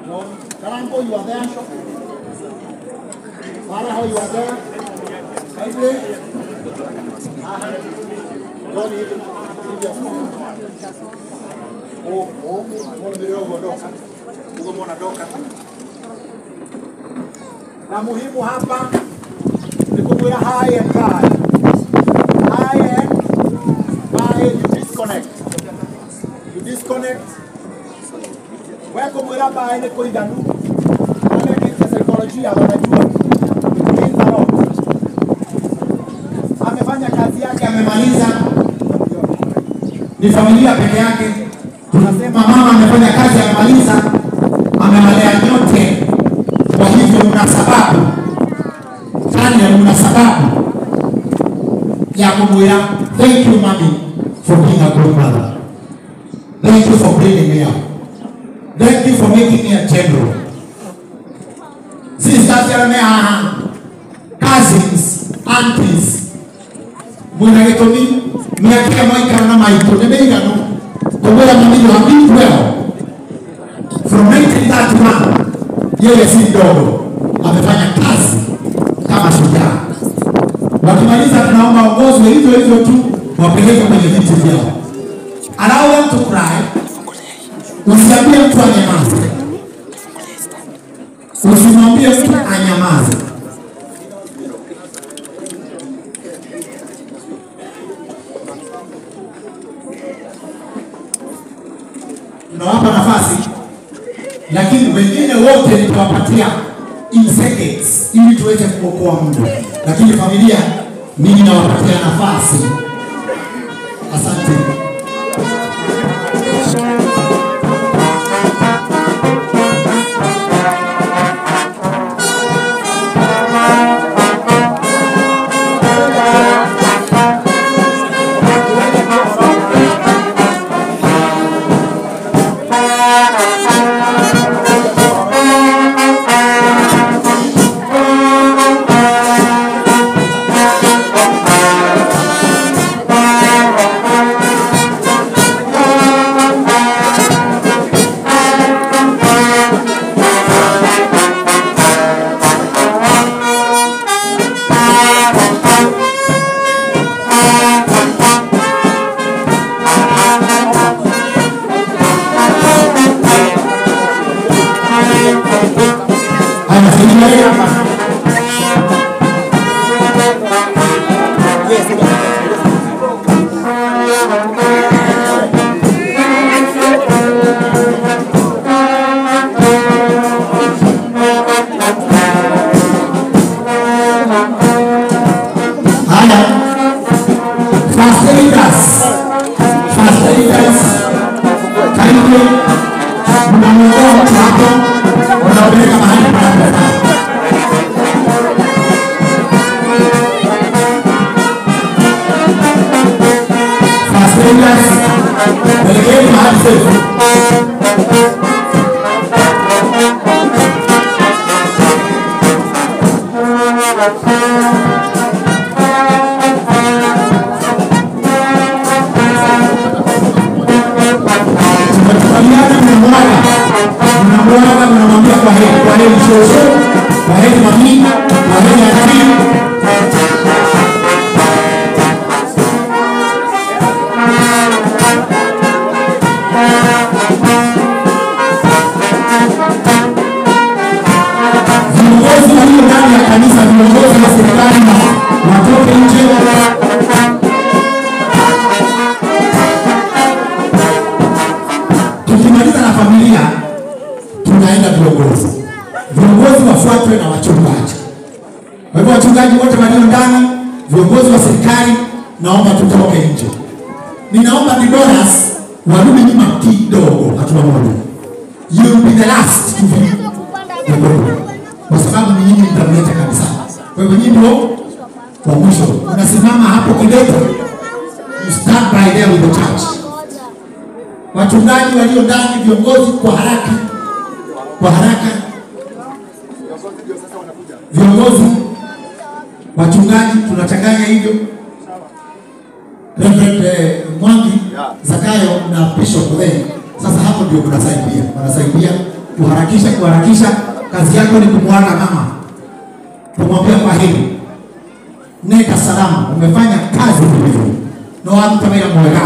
John Karango, you are there. Maraho, you are there. Kindly. John, oh, oh, na muhimu hapa ni kumwira high and dry. High and dry, you disconnect. You disconnect. Weko mwira bae ni kuiganu. Wale ni saikolojia wanajua. It means a lot. Amefanya kazi yake, amemaliza. Ni familia peke yake. Tunasema mama amefanya kazi, amemaliza, amewalea nyote. Kwa hivyo mna sababu, tena mna sababu ya kumwira thank you mommy for being a good mother. Thank you for bringing me up. Thank you for making me a general. Sisters, cousins, aunties, mwina gĩtũmi mĩaka ĩrĩa mwaikara na maitũ nĩ mĩiganu kũmwĩra mami you have been well from 1931. Yeye si mdogo, amefanya kazi kama shujaa. Wakimaliza tunaomba ongozwe hivyo hivyo tu, wapeleke kwenye viti vyao. Allow them to cry. Usiambie mtu anyamaze. Usimwambie mtu anyamaze. Tunawapa nafasi, lakini wengine wote nitawapatia in seconds ili tuweze kuokoa muda. Lakini familia, mimi nawapatia nafasi. Asante. Wachungaji walio ndani, viongozi kwa haraka, kwa haraka, viongozi, wachungaji, tunachanganya hivyo. Reverend Mwangi, Zakaria. Zakayo na Bishop Muthei, sasa hapo ndio mnasaidia. Wanasaidia kuharakisha kuharakisha. Kazi yako ni kumwaga mama, kumwambia kwa heri, nenda salama, umefanya kazi vizuri. No waruta wĩra mwega,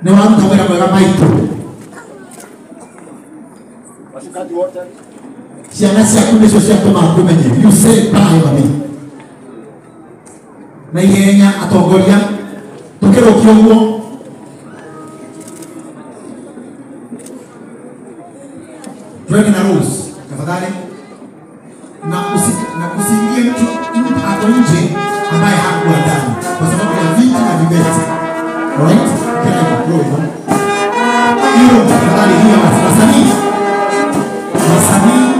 nĩ waruta wĩra mwega maitũ. Ciana ciaku nĩcio ciatũma ngũmenye. You say bye mami. Na ihenya atongoria tũkĩrũkia ũguo. Tuweke na rules tafadhali, na usiingie mtu ako nje ambaye hakuwa ndani, kwa sababu ya viti na vibeti. Alright, kila kitu hiyo tafadhali, hiyo wasanii wasanii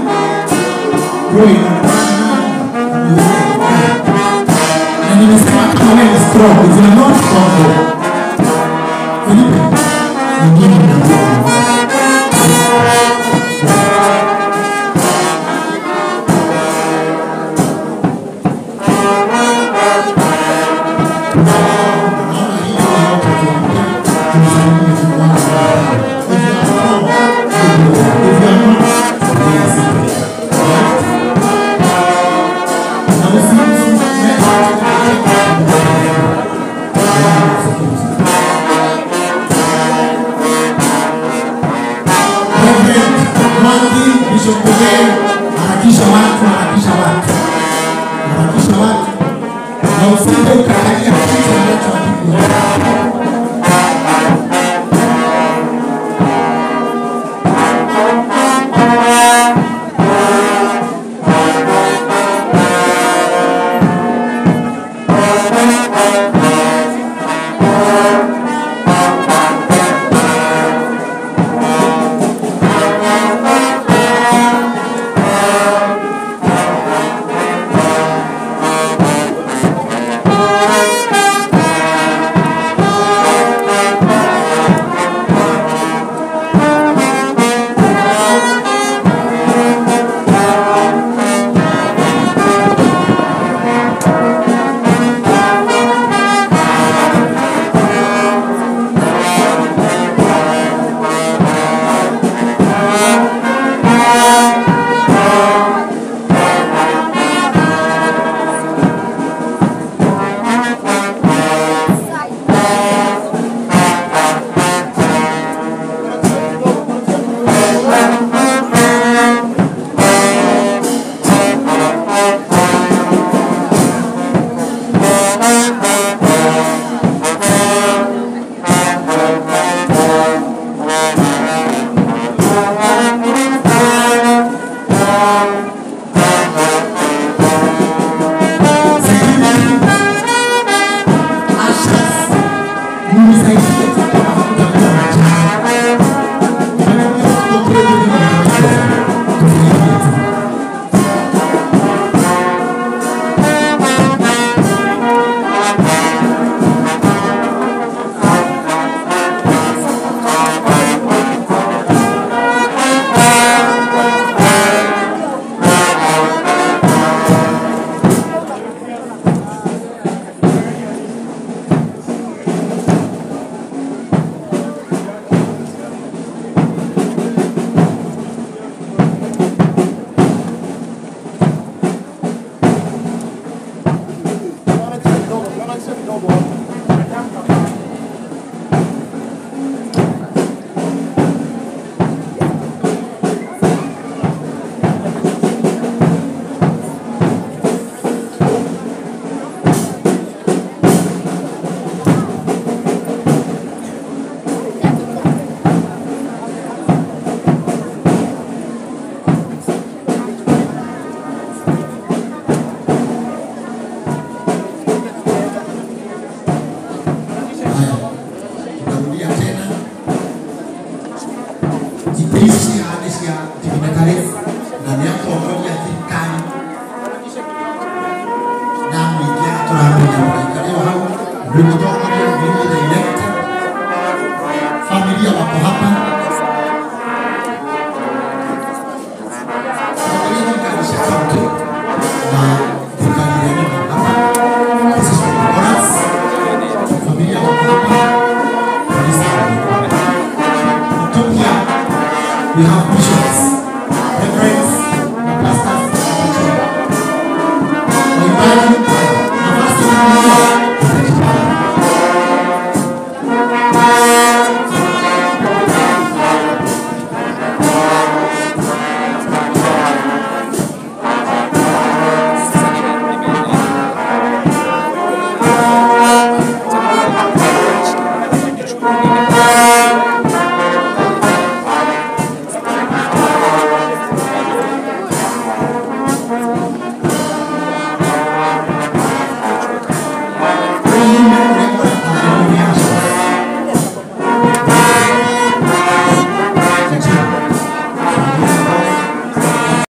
na nimesema kama wewe ni strong, if you are not strong, Felipe mwingine mnaambia. Harakisha watu, harakisha watu, harakisha watu, na usije ukakalia kitu ambacho hakikuwa.